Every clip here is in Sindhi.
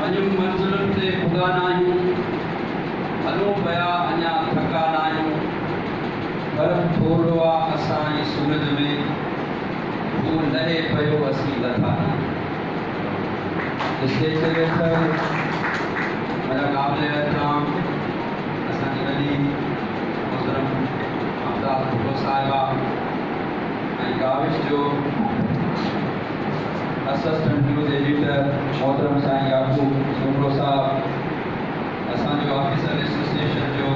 وڃون منزلن تي پڳا ناهيون، هلون پيا اڃا ٿڪا ناهيون. فرق ٿورڙو آ اسان ۽ سورج ۾، هو لهي پيو اسين لٿا ناهيون. اسٽيج تي ويٺل منهنجا قابل احترام اسان جي وڏي محترم ممتاز ڀٽو صاحبه ۽ ڪاوش جو اسسٽنٽ نيوز ايڊيٽر محترم سائين يعقوب سومرو صاحب، اسان جو آفيسر ايسوسيئيشن جو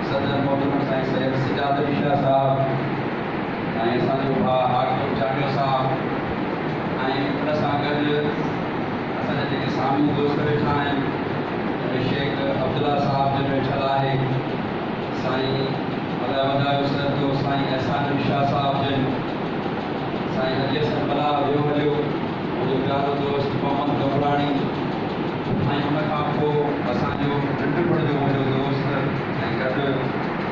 صدر محترم سائين سيد سجاد علي شاهه صاحب ۽ اسان جو ڀاء حاڪم چانڊيو صاحب ۽ ان سان گڏ اسان جا جيڪي سامهون دوست ويٺا آهن، شيخ عبدالله صاحب جن ويٺل آهي، سائين الله وڌايو سرتو سائين احسان علي شاهه صاحب جن، سائين علي حسن ملاح ويو هليو، منهنجو پيارو دوست محمد قمبراڻي ۽ ان کان پوءِ اسان جو ننڍپڻ جو منهنجو دوست ۽ گڏ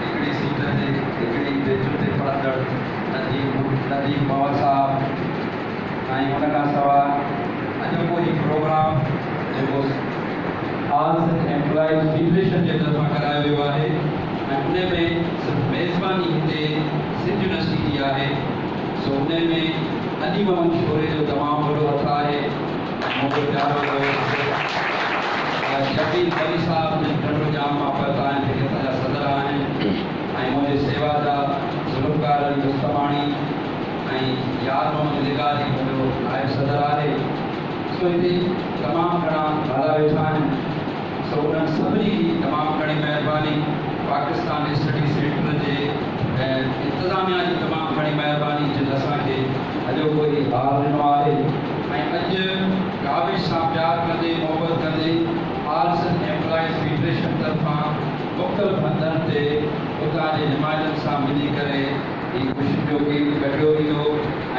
هڪڙي سيٽ تي هڪڙي بينچ تي پڙهندڙ نديم پنهور صاحب ۽ ان کان سواءِ اڄوڪو هي پروگرام جيڪو آل سنڌ ايمپلائيز فيڊريشن جي طرفان ڪرايو ويو آهي ۽ ان ۾ صرف ميزباني هتي سنڌ يونيورسٽي جي آهي، سو ان ۾ علي محمد شوري جو تمام وڏو هٿ آهي. منهنجو پيارو دوست شبير علي صاحب جن ٽنڊو ڄام مان پهتا آهن، جيڪي اسان جا صدر آهن ۽ منهنجي سيوا جا ذوالفقار علي رستماڻي ۽ يار محمد لغاري منهنجو نائب صدر آهي. سو هتي تمام گهڻا ڀالا ويٺا آهن، سو انهن سڀني جي تمام گهڻي مهرباني. پاڪستان اسٽڊي سينٽر جي انتظاميا جي تمام گهڻي مهرباني جن اسان کي اڄوڪو هي هال ڏنو آهي ۽ اڄ ڪاوش سان پيار ڪندي محبت ڪندي آل سنڌ ايمپلائيز فيڊريشن طرفان مختلف هنڌن تي اتان جي نمائندن سان ملي ڪري هي خوشين جو ڪيڪ ڪٽيو ويندو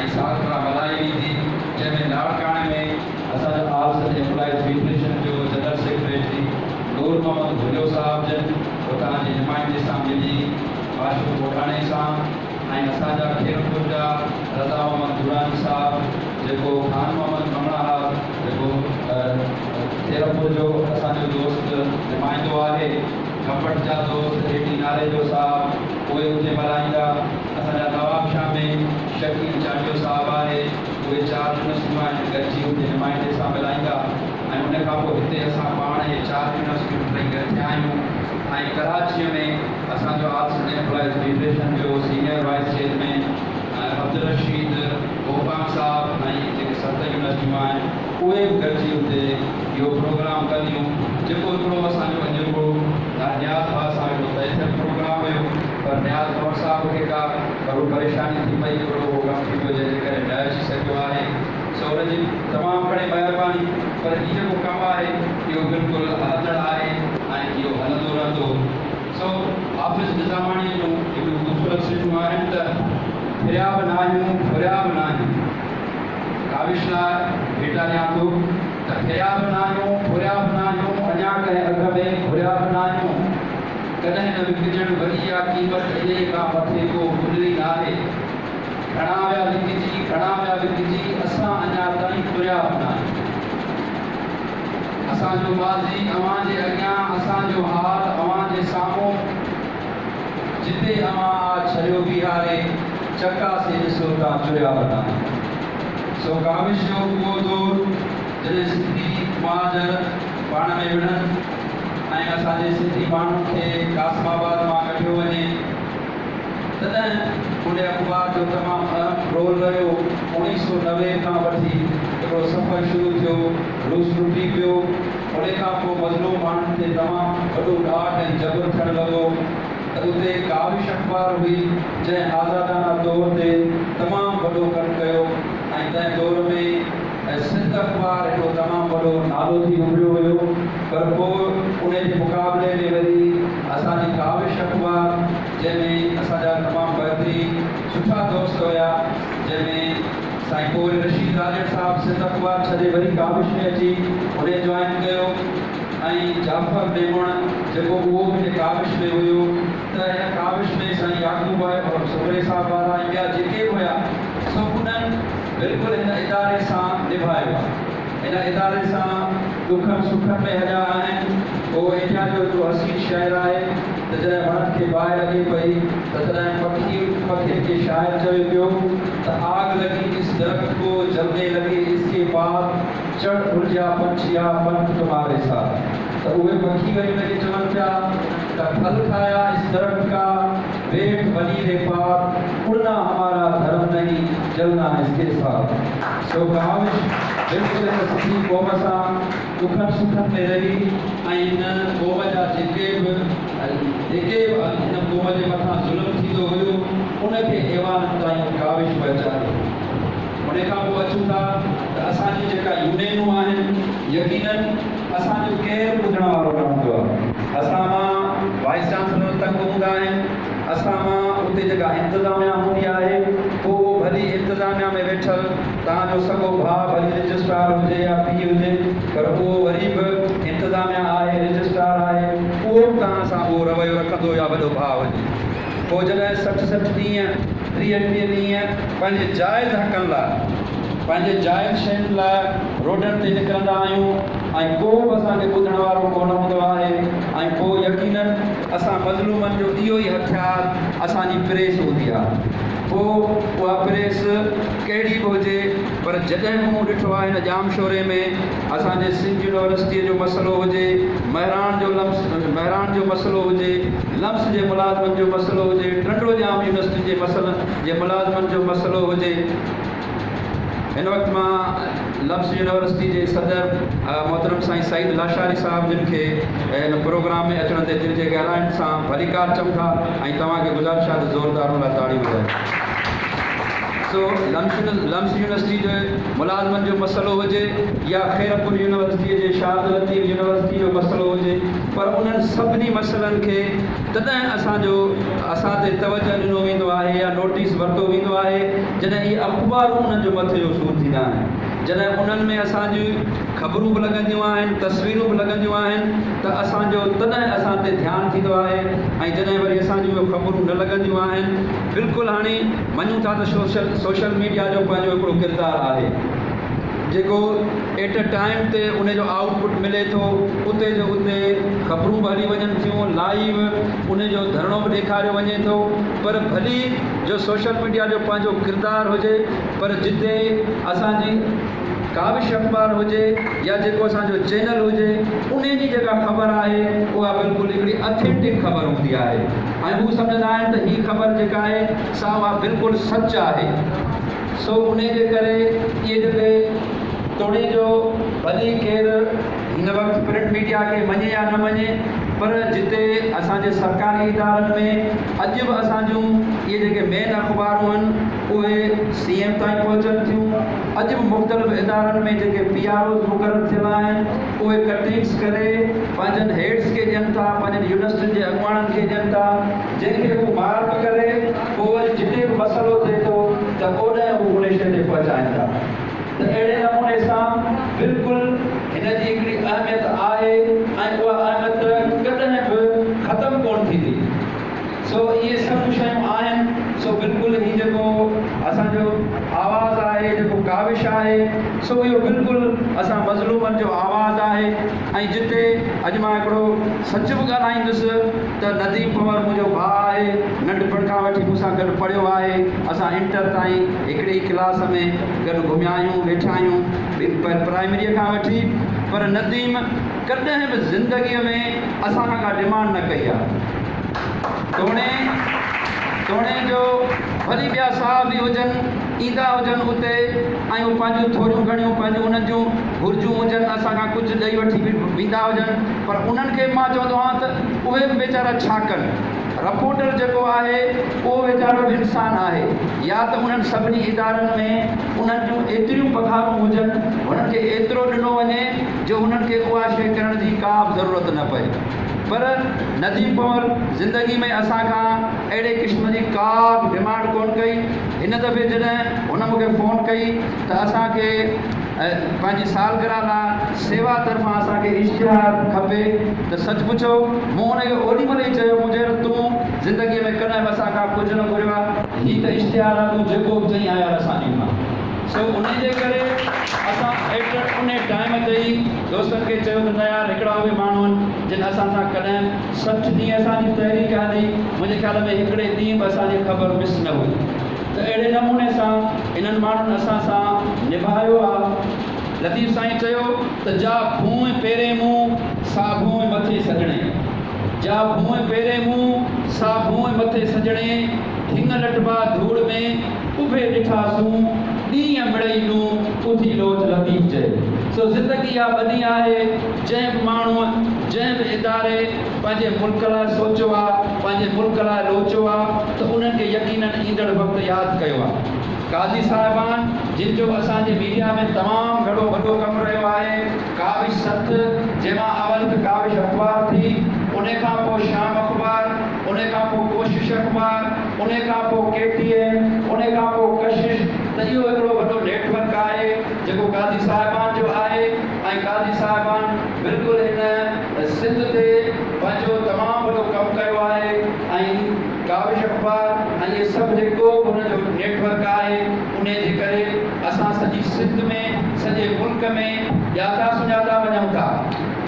۽ سالگرهه ملهائي ويندي، جنهن ۾ لاڙڪاڻي ۾ اسان جو آل سنڌ ايمپلائيز فيڊريشن جو جنرل سيڪريٽري نور محمد ڀليو صاحب جن اتان جي نمائندي سان ملي معشوق ڳوٺاڻي سان ۽ اسان جا خيرپور جا رضا محمد دراني صاحب، جيڪو خان محمد مڱڻهار جيڪو خيرپور جو اسان جو دوست نمائندو آهي، گمبٽ جا دوست اي ٽي ناريجو صاحب اهي اتي ملهائيندا. اسان جا نوابشاهه ۾ شڪيل چانڊيو صاحب آهي، اهي چار يونيورسٽيون آهن گڏجي اتي نمائندي سان ملهائيندا ۽ ان کان پوءِ هتي اسان پاڻ اهي چار يونيورسٽيون ٽئي گڏ ٿيا آهيون ۽ ڪراچيءَ ۾ اسان جو آل سنڌ ايمپلائيز فيڊريشن جو senior vice chairman Abdul Rashid Gopang صاحب ۽ جيڪي ست يونيورسٽيون آهن اهي به گڏجي اتي اهو پروگرام ڪنديون، جيڪو هڪڙو اسان جو اڄوڪو نياز ڀاءُ سان هڪڙو طئي ٿيل پروگرام هيو، پر نياز ڀاءُ صاحب کي ڪا گهرو پريشاني ٿي پئي، هڪڙو اهو ڪم ٿي پيو جنهن جي ڪري نه اچي سگهيو آهي، سو ان جي تمام گهڻي مهرباني. پر هي جيڪو ڪم آهي اهو بلڪل هلندڙ آهي ۽ اهو هلندو رهندو. سو حافظ نظاماڻيءَ جون هڪڙيون خوبصورت سٽون آهن ته ڦريا به نه آهيون ڦريا به نه آهيون، ڪاوش لاءِ ڀيٽا ڏيان ٿو ته ڦريا به نه آهيون ڦريا به نه آهيون، اڃا ڪنهن اگهه ۾ گهريا به نه آهيون، ڪڏهن نه وڪجڻ وري آ قيمت انهيءَ کان مٿي ڪو گذري نه آهي، گهڻا ويا وڪجي گهڻا ويا وڪجي، اسان اڃا تائين ڦريا به نه آهيون. اسان جو ماضي اوهان جي اڳيان، اسان جو حال اوهان جي سامهون، جتي اوهان آ ڇڏيو بيهاري، چڪاسي ڏسو تان چريا به نه آهيون. سو ڪاوش جو اهو دور جڏهن سنڌي مهاجر پاڻ ۾ وڙهن ۽ اسان جي سنڌي ماڻهن کي قاسم آباد مان ڪڍيو وڃي، تڏهن ان اخبار جو تمام اهم رول رهيو. 1990 کان وٺي هڪڙو سفر شروع ٿيو، روس ٽٽي پيو، ان کان پوءِ مظلوم ماڻهن تي تمام وڏو ڏاڍ ۽ جبر ٿيڻ لڳو ته اتي ڪاوش اخبار هئي جنهن آزادانه طور تي تمام وڏو ڪم ڪيو ۽ تنهن دور ۾ سنڌ اخبار هڪڙو تمام وڏو نالو ٿي اڀريو هيو. پر پوءِ ان جي مقابلي ۾ وري اسان جي ڪاوش اخبار، جنهن ۾ اسان جا تمام بهترين سٺا دوست هئا، جنهن ۾ سائين ڪوري رشيد راڄڙ صاحب سنڌ اخبار ڇڏي وري ڪاوش ۾ اچي ان جوائن ڪيو ۽ جعفر ميمڻ جيڪو اهو به هن ڪاوش ۾ هيو، ته هن ڪاوش ۾ سائين يعقوب سومري صاحب وارا ۽ ٻيا جيڪي به هئا، سو انهن بلڪل هن اداري سان نڀايو آهي. هن اداري سان ڏکن سکن ۾ هليا آهن. اهو انڊيا جو هڪڙو حسين شعر آهي ته جڏهن وڻن کي باهه لڳي پئي ته تڏهن پکي پکين کي شاعر چوي پيو ته آگ لگي اس درخت ڪو جلني لگي اس ڪي پاس چڙ اڙ جا پنڇيا پنک تمهاري ساٿ ته اهي پکي وري ان کي چون پيا ته ڦل کايا اس درخت ڪا بيٺ بني ري پاس اڙنا همارا ڌرم نهين جلنا اس ڪي ساٿ. سو ڪاوش بلڪل هن سنڌي قوم سان ڏکن سکن ۾ رهي ۽ هن قوم جا جيڪي به جيڪي به هن قوم جي مٿان ظلم ٿيندو هيو ان کي ايوانن تائين ڪاوش پهچايو. ان کان پوء اچون ٿا ته اسان جون جيڪا يونينون آهن يقينن اسان جو ڪير به ٻڌڻ وارو نه هوندو آهي. اسان مان وائيس چانسلر تنگ هوندا آهن، اسان مان اتي جيڪا انتظاميا هوندي آهي پوء اهو ڀلي انتظاميا ۾ ويٺل توهان جو سڳو ڀاء ڀلي رجسٽرار هجي يا پيء هجي پر اهو وري به انتظاميا آهي، رجسٽرار آهي، اهو به توهان سان اهو رويو رکندو يا وڏو ڀاء هجي. پوء جڏهن 60 60 ڏينهن، 30 30 ڏينهن پنهنجي جائز حقن لاء، پنهنجي جائز شين لاء روڊن تي نڪرندا آهيون ۽ ڪو به اسان کي ٻڌڻ وارو ڪونه هوندو آهي ۽ پوء يقينن اسان مظلومن جو اهو ئي هٿيار اسان جي پريس هوندي آهي. پوء اها پريس ڪهڙي به هجي پر جڏهن به مون ڏٺو آهي هن ڄامشوري ۾ اسان جي سنڌ يونيورسٽيء جو مسئلو هجي، مهراڻ جو لمس مهراڻ جو مسئلو هجي، لمس جي ملازمن جو مسئلو هجي، ٽنڊو ڄام يونيورسٽي جي مسئلن جي ملازمن جو مسئلو هجي. هن وقت مان لمس يونيورسٽي جي صدر محترم سائين سعيد لاشاري صاحب جن کي هن پروگرام ۾ اچڻ تي دل جي گهراين سان ڀليڪار چئون ٿا ۽ توهان کي گذارش آهي ته زوردار ان لاء تاڙيون وڄايو. سو لمس يونيورسٽي جي ملازمن جو مسئلو هجي يا خيرپور يونيورسٽيء جي شاهه عبداللطيف يونيورسٽي جو مسئلو هجي پر انهن سڀني مسئلن کي تڏهن اسان جو اسان تي توجه ڏنو ويندو آهي يا نوٽيس ورتو ويندو آهي جڏهن اهي اخبارون انهن جو مٿي جو سور ٿيندا آهن جڏهن انهن ۾ اسان جون خبرون به لڳنديون آهن تصويرون به لڳنديون آهن ته اسان جو تڏهن اسان تي ڌيان ٿيندو آهي ۽ جڏهن وري اسان جون اهي خبرون نه لڳنديون آهن بلڪل هاڻي مڃون ٿا ته سوشل سوشل ميڊيا جو پنهنجو هڪڙو ڪردار آهي جيڪو ايٽ ا ٽائيم تي ان جو آئوٽ پٽ ملي ٿو اتي جو اتي خبرون به هلي وڃن ٿيون لائيو ان جو ڌرڻو به ڏيکاريو وڃي ٿو پر ڀلي جو سوشل ميڊيا جو پنهنجو ڪردار هجي پر جتي اسان جي ڪاوش اخبار هجي يا جيڪو اسان جو چينل هجي انهي جي جيڪا خبر آهي اها بلڪل هڪڙي اٿينٽڪ خبر هوندي آهي ۽ هو سمجهندا آهن ته هي خبر جيڪا آهي سا اها بلڪل سچ آهي سو انهي جي ڪري اهي جيڪي توڻي جو ڀلي ڪير هن وقت پرنٽ ميڊيا کي مڃي يا نه مڃي پر جتي اسان جي سرڪاري ادارن ۾ اڄ به اسان جون اهي جيڪي مين اخبارون آهن اهي سي ايم تائين پهچن ٿيون اڄ به مختلف ادارن ۾ جيڪي پي آر اوز مقرر ٿيل آهن اهي ڪٽنگس ڪري پنهنجن هيڊس کي ڏين ٿا پنهنجن يونيورسٽين جي اڳواڻن کي ڏين ٿا جنهن کي هو مارڪ ڪري پوء وري جتي به مسئلو ٿئي ٿو ته اوڏانهن هو ان شيء تي پهچائين ٿا ته اهڙي نموني سان بلڪل هن جي هڪڙي اهميت آهي ۽ اها اهميت ڪڏهن به ختم ڪونه ٿيندي سو اهي سڀ شيون آهن سو بلڪل هي جيڪو اسان جو آواز آهي جيڪو ڪاوش آهي سو اهو بلڪل اسان مظلومن جو آواز آهي ۽ جتي اڄ مان هڪڙو سچ به ڳالهائيندس ته نديم پنهور منهنجو ڀاء آهي، ننڍپڻ کان وٺي مون سان گڏ پڙهيو آهي، اسان انٽر تائين هڪڙي ئي ڪلاس ۾ گڏ گهميا آهيون، ويٺا آهيون، پرائمريء کان وٺي، پر نديم ڪڏهن به زندگيء ۾ اسان کان ڪا ڊمانڊ نه ڪئي آهي. توڻي توڻي جو ڀلي ٻيا صحافي هجن، ايندا هجن اتي ۽ هو پنهنجون ٿوريون گهڻيون پنهنجون انهن جون گهرجون هجن، اسان کان ڪجهه ڏئي وٺي به ويندا هجن، پر انهن کي به مان چوندو آهيان ته اهي به ويچارا ڇا ڪن؟ رپورٽر جيڪو آهي اهو ويچارو به انسان آهي. يا ته انهن سڀني ادارن ۾ انهن جون ايتريون پگهارون هجن، هنن کي ايترو ڏنو وڃي جو هنن کي اها شيء ڪرڻ جي ڪا به ضرورت نه پئي. پر نديم پنهور زندگي ۾ اسان کان اهڙي قسم جي ڪا به ڊمانڊ ڪونه ڪئي. هن دفعي جڏهن هن مون کي فون ڪئي ته اسان کي پنهنجي سالگرهه لاء سيوا طرفان اسان کي اشتهار کپي ته سچ پڇو مون هن کي اوڏي مهل ئي چيو مون چيو تون زندگيء ۾ ڪڏهن به اسان کان ڪجهه نه گهريو آهي هي ته اشتهار آهي تون جيڪو به چئين آيا اسان ڏيون ٿا سو انهي جي ڪري اسان ايڊيٽر انهي ٽائيم تي ئي دوستن کي چيو ته نه يار هڪڙا اهي ماڻهو آهن جن اسان سان ڪڏهن 60 ڏينهن اسان جي تحريڪ هلي، منهنجي خيال ۾ هڪڙي ڏينهن به اسان جي خبر مس نه هئي ته اهڙي نموني سان انهن ماڻهن اسان سان نڀايو آ. لطيف سائين چيو ته جا ڀونء پيرين مون، سا ڀونء مٿي سڄڻي. جا ڀونء پيرين مون، سا ڀونء مٿي سڄڻي. ڍڱ لٽبا ڌوڙ ۾، اڀي ڏٺاسون، ڏينهن مڙئي ڏون، اٿي لوچ لطيف چئي. سو زندگي اها ٻني آهي، جنهن به ماڻهوء، جنهن به اداري پنهنجي ملڪ لاء سوچيو آ، پنهنجي ملڪ لاء لوچيو آ ته انهن کي يقينن ايندڙ وقت ياد ڪيو آ. قاضي صاحبان جن جو اسان جي ميڊيا ۾ تمام گهڻو وڏو ڪم رهيو آهي، ڪاوش ست، جنهن مان اول ته ڪاوش اخبار ٿي، انهي کان پوء شام اخبار، انهي کان پوء ڪوشش اخبار، انهي کان پوء ڪي ٽي اين، انهي کان پوء ڪشش ته اهو هڪڙو وڏو نيٽ ورڪ آهي جيڪو قاضي صاحبان جو آهي ۽ قاضي صاحبان بلڪل هن سنڌ تي پنهنجو تمام وڏو ڪم ڪيو آهي ۽ ڪاوش اخبار ۽ اهي سڀ جيڪو به هن جو نيٽ ورڪ آهي انهي جي ڪري اسان سڄي سنڌ ۾ سڄي ملڪ ۾ ڄاتا سڃاتا وڃون ٿا.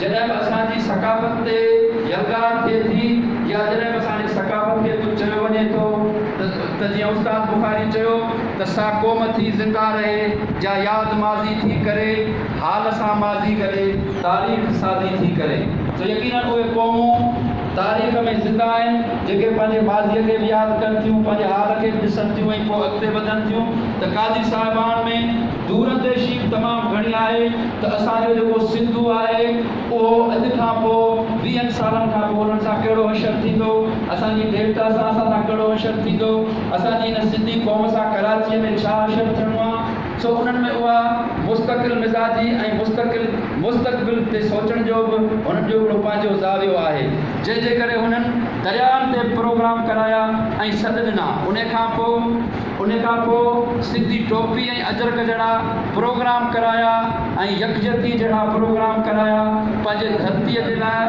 جڏهن به اسان جي ثقافت تي يلغار ٿئي ٿي يا جڏهن به اسان جي ثقافت کي ڪجهه چيو وڃي ٿو ته جيئن استاد بخاري چيو ته سا قوم ٿي زنده رهي جا ياد ماضي ٿي ڪري حال سان ماضي گڏي تاريخ سازي ٿي ڪري. سو يقينن اهي قومون تاريخ ۾ زنده آهن جيڪي پنهنجي ماضيء کي به ياد ڪن ٿيون، پنهنجي حال کي به ڏسن ٿيون ۽ پوء اڳتي وڌن ٿيون ته قاضي صاحبان ۾ دور انديشي به تمام گهڻي آهي ته اسان جو جيڪو سنڌو آهي اهو اڄ کان پوء ويهن سالن کان پوء انهن سان ڪهڙو حشر ٿيندو، اسان جي ڊيلٽا سان اسان سان ڪهڙو حشر ٿيندو، اسان جي هن سنڌي قوم سان ڪراچيء ۾ ڇا حشر ٿيڻو آهي. سو انهن ۾ اها مستقل مزاجي ۽ مستقل مستقبل تي سوچڻ جو به هنن جو هڪڙو پنهنجو زاويو آهي، جنهن جي ڪري هنن درياهن تي به پروگرام ڪرايا ۽ سڏ ڏنا. انهي کان پوء سنڌي ٽوپي ۽ اجرڪ جهڙا پروگرام ڪرايا ۽ يڪجهتي جهڙا پروگرام ڪرايا پنهنجي ڌرتيء جي لاء.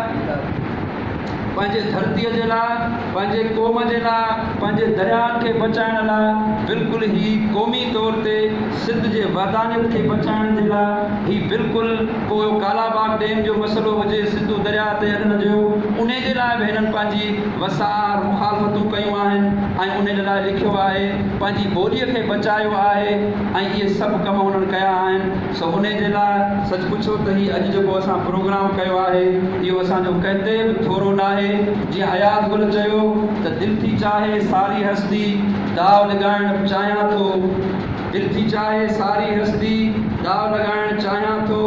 پنهنجي ڌرتيء جي لاء، پنهنجي قوم جي لاء، پنهنجي درياهن کي بچائڻ لاء بلڪل هي قومي طور تي سنڌ جي وحدانيت کي بچائڻ جي لاء هي بلڪل پوء اهو ڪالاباغ ڊيم جو مسئلو هجي سنڌو درياهه تي اڏڻ جو انهي جي لاء به هنن پنهنجي وسار مخالفتون ڪيون آهن ۽ انهي جي لاء لکيو آهي پنهنجي ٻوليء کي بچايو آهي ۽ اهي سڀ ڪم هنن ڪيا آهن. سو انهي جي لاء سچ پڇو ته هي اڄ جيڪو اسان پروگرام ڪيو آهي اهو اسان جو ڪنهن تي به ٿورو ناهي. جيئن اياز گل چيو ته دل ٿي چاهي ساري هستي داء لڳائڻ چاهيان ٿو دل ٿي چاهي ساري هستي داء لڳائڻ چاهيان ٿو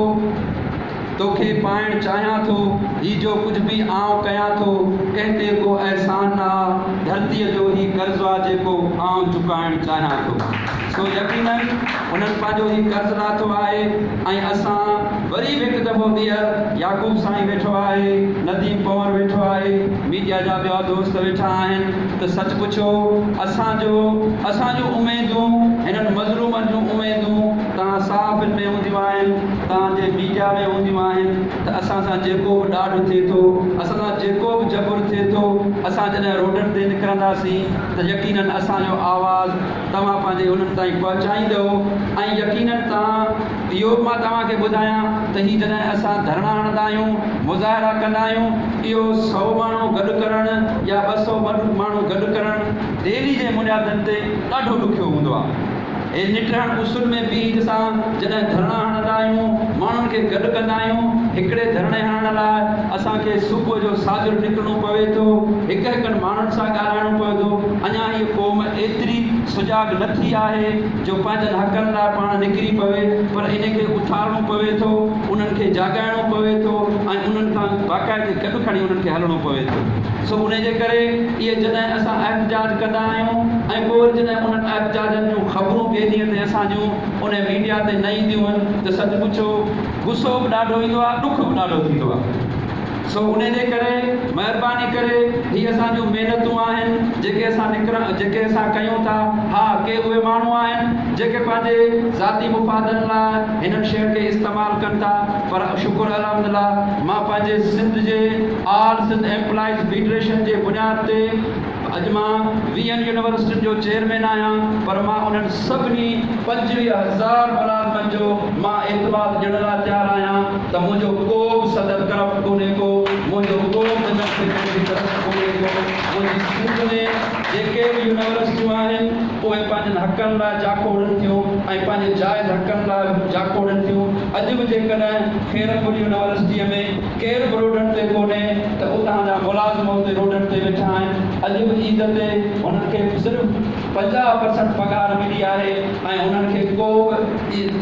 توکي پائڻ چاهيان ٿو هي جو ڪجهه به آئون ڪيان ٿو ڪنهن تي ڪو احسان نه آ ڌرتيء جو هي قرض آ جيڪو آئون چڪائڻ چاهيان ٿو. سو يقينن انهن پنهنجو هي قرض لاٿو آهي ۽ اسان وري به هڪ دفعو ٻيهر يعقوب سائين ويٺو آهي، نديم پنهور ويٺو آهي، ميڊيا جا ٻيا دوست ويٺا آهن ته سچ پڇو اسان جو اسان جون اميدون هنن مظلومن جون اميدون توهان صحافين ۾ هونديون آهن، توهان جي ميڊيا ۾ هونديون آهن ته اسان سان جيڪو به ڏاڍ ٿئي ٿو، اسان سان جيڪو به جبر ٿئي ٿو، اسان جڏهن روڊن تي نڪرنداسين ته يقينن اسان جو آواز توهان پنهنجي انهن تائين پهچائيندؤ ۽ يقينن توهان اهو به مان توهان کي ٻڌايان ته هي جڏهن اسان ڌرڻا هڻندا آهيون مظاهرا ڪندا آهيون اهو سئو ماڻهو گڏ ڪرڻ يا 200 ماڻهو گڏ ڪرڻ ڊيلي جي بنيادن تي ڏاڍو ڏکيو هوندو آهي. هي نٽهڻ اس ۾ بيهي اسان جڏهن ڌرڻا هڻندا آهيون ماڻهن کي گڏ ڪندا آهيون هڪڙي ڌرڻي هڻڻ لاء اسان کي صبح جو ساجهر نڪرڻو پوي ٿو هڪ هڪن ماڻهن سان ڳالهائڻو پوي ٿو اڃا هيء قوم ايتري سجاڳ نه ٿي آهي جو پنهنجن حقن لاء پاڻ نڪري پوي پر انهي کي اٿارڻو پوي ٿو، انهن کي جاڳائڻو پوي ٿو ۽ انهن کان باقاعدي گڏ کڻي انهن کي هلڻو پوي ٿو. سو انهي جي ڪري اهي جڏهن اسان احتجاج ڪندا آهيون ۽ پوء وري جڏهن انهن احتجاجن جون خبرون ٻئي ڏينهن تي اسان جون انهي ميڊيا تي نه اينديون آهن ته سچ پڇو غصو به ڏاڍو ايندو آهي ڏک به ڏاڍو ٿيندو آهي. سو انهي جي ڪري مهرباني ڪري هي اسان جون محنتون آهن جيڪي اسان نڪرڻ جيڪي اسان ڪيون ٿا. ها ڪي اهي ماڻهو آهن جيڪي پنهنجي ذاتي مفادن لاء هنن شين کي استعمال ڪن ٿا پر شڪر الحمدلله مان پنهنجي سنڌ جي آل سنڌ ايمپلائيز فيڊريشن جي بنياد تي اڄ مان ويهن يونيورسٽين جو چيئرمين آهيان پر مان انهن سڀني 25,000 ملازمن جو مان اعتماد ڏيڻ لاء تيار آهيان ته منهنجو ڪو به صدر ڪرپٽ ڪونهي ڪو، منهنجو ڪو به جنرل سيڪريٽري ڪرپٽ ڪونهي ڪو. منهنجي سنڌ ۾ جيڪي به يونيورسٽيون آهن اهي پنهنجن حقن لاء جاکوڙن ٿيون ۽ پنهنجي جائز حقن لاء جاکوڙن ٿيون. اڄ به جيڪڏهن خيرپور يونيورسٽيء ۾ ڪير به روڊن تي ڪونهي ته اتان جا ملازم اتي روڊن تي ويٺا آهن. اڄ به عيد تي هنن کي صرف 50% پگهار ملي آهي ۽ هنن کي ڪو به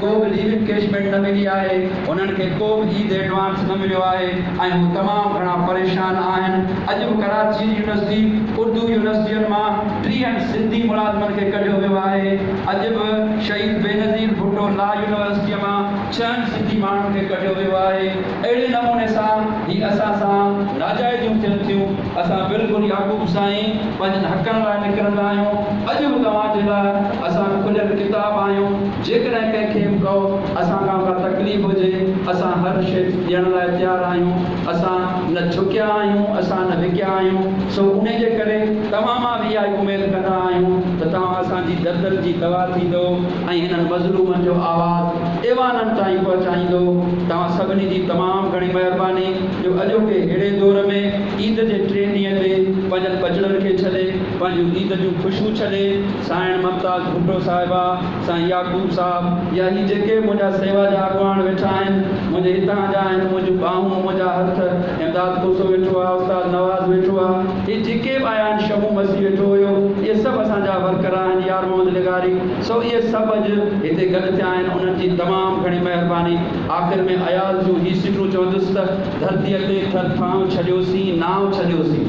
ڪو به ليو انڪيشمينٽ نه ملي آهي، هنن کي ڪو به عيد ايڊوانس نه مليو آهي ۽ هو تمام گهڻا پريشان آهن. اڄ به ڪراچي يونيورسٽي اردو يونيورسٽين مان 30 سنڌي ملازمن کي ڪڍيو ويو آهي. اڄ به شهيد بينظير ڀٽو لا يونيورسٽيء مان 6 سنڌي ماڻهن کي ڪڍيو ويو آهي. اهڙي نموني سان هي اسان سان ناجائزيون ٿين ٿيون. اسان بلڪل يعقوب سائين پنهنجن حقن لاء نڪرندا آهيون. اڄ به توهان جي لاء اسان کليل ڪتاب آهيون. جيڪڏهن ڪنهن کي به ڪو اسان کان ڪا تڪليف هجي اسان هر شيء ڏيڻ لاء تيار آهيون. اسان نه جهڪيا آهيون، اسان نه وڪيا آهيون. سو انهي جي ڪري توهان مان به اها ئي اميد ڪندا آهيون ته توهان اسان جي دردن جي دوا ٿيندو ۽ هنن مظلومن جو آواز ايوانن تائين پهچائيندو. توهان سڀني جي تمام گهڻي مهرباني جو اڄوڪي ههڙي دور ۾ عيد جي ٽئين ڏينهن تي پنهنجن ٻچڙن کي ڇڏي، پنهنجون عيد جون خوشيون ڇڏي، سانئڻ ممتاز ڀٽو صاحبه، سائين يعقوب صاحب يا هي جيڪي به منهنجا سيوا جا اڳواڻ ويٺا آهن، منهنجي هتان جا آهن، منهنجون ٻانهون، منهنجا هٿ، امداد کوسو ويٺو آهي، استاد نواز ويٺو آهي، هي جيڪي به آيا آهن، شمو مسيح ويٺو هيو، اهي سڀ اسان جا ورڪر آهن، يار محمد لغاري. سو اهي سڀ اڄ هتي گڏ ٿيا آهن، انهن جي تمام گهڻي مهرباني. آخر ۾ اياز جون هي سٽون چوندس ته، ڌرتيء تي ٿر ٿانء ڇڏيوسين، نانء ڇڏيوسين.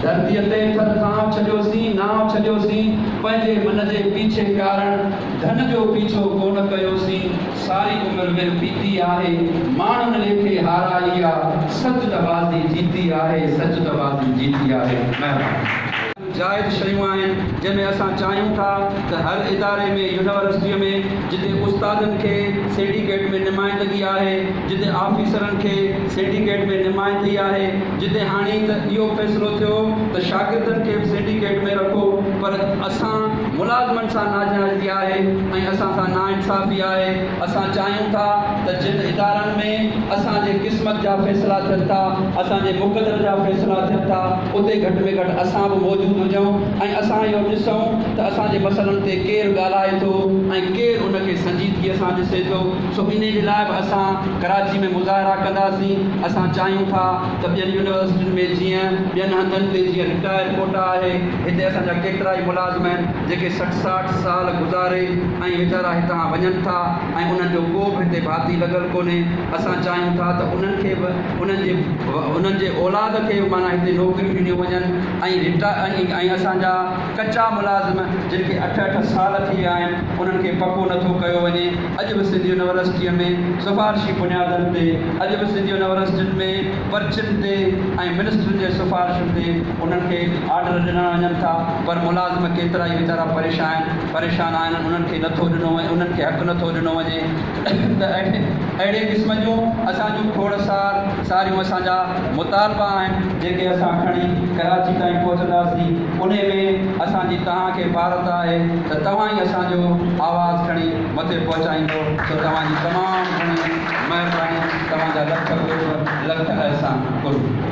ڌرتيء تي ٿر ٿانء ڇڏيوسين، نانء ڇڏيوسين. پنهنجي من جي پيڇي ڪارڻ، ڌن جو پيڇو ڪونه ڪيوسين. ساري عمر ويهه پيتي آهي، ماڻهن ليکي هارائي آ. سچ ته بازي جيتي آهي، سچ ته بازي جيتي آهي. مهرباني. جائز شيون آهن جنهن ۾ اسان چاهيون ٿا ته هر اداري ۾ يونيورسٽيء ۾ جتي استادن کي سينڊيڪيٽ ۾ نمائندگي آهي جتي آفيسرن کي سينڊيڪيٽ ۾ نمائندگي آهي جتي هاڻي ته اهو فيصلو ٿيو ته شاگردن کي به سينڊيڪيٽ ۾ رکو پر اسان ملازمن سان ناجائزي آهي ۽ اسان سان ناانصافي آهي اسان چاهيون ٿا ته جن ادارن ۾ اسان جي قسمت جا فيصلا ٿين ٿا اسان جي مقدر جا فيصلا ٿين ٿا اتي گهٽ ۾ گهٽ اسان به موجود هجون ۽ اسان اهو ڏسون ته اسان جي مسئلن تي ڪير ڳالهائي ٿو ۽ ڪير ان کي سنجيدگيء سان ڏسي ٿو. سو انهي جي لاء به اسان ڪراچي ۾ مظاهرا ڪنداسين. اسان چاهيون ٿا ته ٻين يونيورسٽين ۾ جيئن ٻين هنڌن تي جيئن رٽائر ڪوٽا آهي، هتي اسان جا ڪيترائي ملازم آهن جيڪي سٺ ساٺ سال گذاري ۽ ويچارا هتان وڃن ٿا ۽ انهن جو ڪو به هتي ڀاتي لڳل ڪونهي. اسان چاهيون ٿا ته انهن کي به انهن جي انهن جي اولاد کي به معنيٰ هتي نوڪريون ڏنيون وڃن ۽ رٽا ۽ اسان جا ڪچا ملازم جن کي اٺ اٺ سال ٿي ويا آهن انهن کي پڪو نٿو ڪيو وڃي. اڄ به سنڌ يونيورسٽيء ۾ سفارشي بنيادن تي اڄ به سنڌ يونيورسٽين ۾ پرچين تي ۽ منسٽرن جي سفارشن تي انهن کي آرڊر ڏنا وڃن ٿا پر ملازم ڪيترائي ويچارا پريشان آهن انهن کي نٿو ڏنو وڃي انهن کي حق نٿو ڏنو وڃي. ته اهڙي قسم جون اسان جون کوڙ ساريون اسان جا مطالبا آهن جيڪي اسان کڻي ڪراچي تائين پهچنداسين انهي ۾ اسان جي توهان کي پارت آهي ته توهان ئي اسان جو آواز کڻي مٿي پهچائيندو سو توهان جي تمام گهڻي مهرباني توهان جا لک قرب لک احسان قرب.